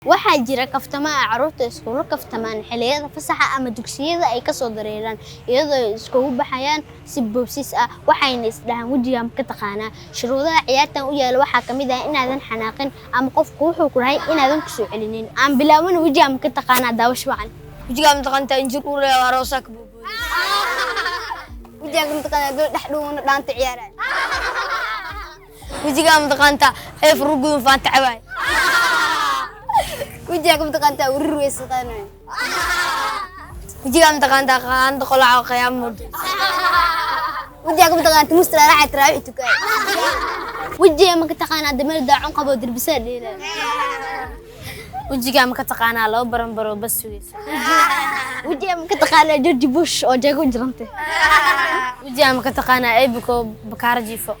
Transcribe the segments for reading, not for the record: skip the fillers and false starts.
Waxaa jira kaftamo ay carruurtu iskula kaftamaan xilliyada fasaxa ama dugsiyada ay ka soo dareeraan, iyadoo ay iskugu baxayaan si boobsiis ah, waxayna is dhahaan "Wejiga ma ka taqaanaa?" Shuruudaha ciyaartan u yaala waxaa ka mid ah inaadan xanaaqin ama qofku wuxuu ku dhahay inaadan ku soo celinin. Aan bilaabana "Wejiga ma ka taqaanaa?" Daawasho wacan. Wejigaa mataqaantaa injir uur leh oo aroosaa ka boobooday. Wejiga ma taqaanaa gabadh dhex dhuumana dhaanta ciyaaraya. Wejigaa mataqaantaa ee furur gudun faanta cabaay. Wejiga ma taqaantaa warir weyse qaanaya. Wejigaa mataqaantaa qaanda qolaca oo qiyaamo murdo. Wejiga ma taqaantaa mustra raaxa taraawiix tukaay. Wejiga ma ka taqaanaa dameer daacun qabo derbisaa dheelaya. Wejigaa ma ka taqaanaa laba baranbaro bas sugaysa. Wejiga ma ka taqaanaa George Bush oo jeego jirantay. Wejigaa ma ka taqaanaa eebiko bakaara jiifo.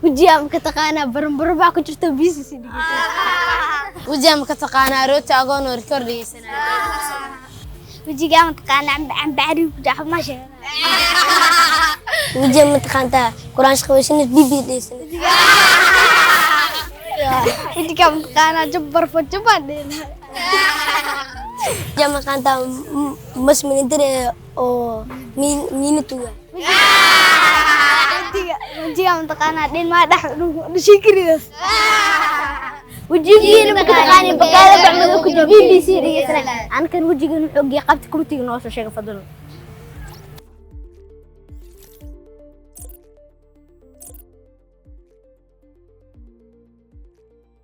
Wejiga ma ka taqaanaa baranbaro baa ku jirta BCC dhigaysa. Wejigaa ma ka taqaanaa rooti agoon oo rikoor dhegeysanaya. Wejiga ma taqaanaa cambe cambe cariib ku jaaxo ma sheegana. Wejigaa ma taqaantaa quraan shaqaysanid bibi dhegeysanid. Wejiga ma taqaanaa jab barfo jabaan dheelaa. Wejigaa ma taqaantaa mas military oo miina tuga. Wejiga ma taqaanaa dhin maa dhex dhashay karidas. Wejigiina ma ka taqaanaa bakaala bacmado ku jira BBC dhegeysanaya. Ankan wejigan wuxuu ogyahay qabta kumtiga noo soo sheega, fadlan.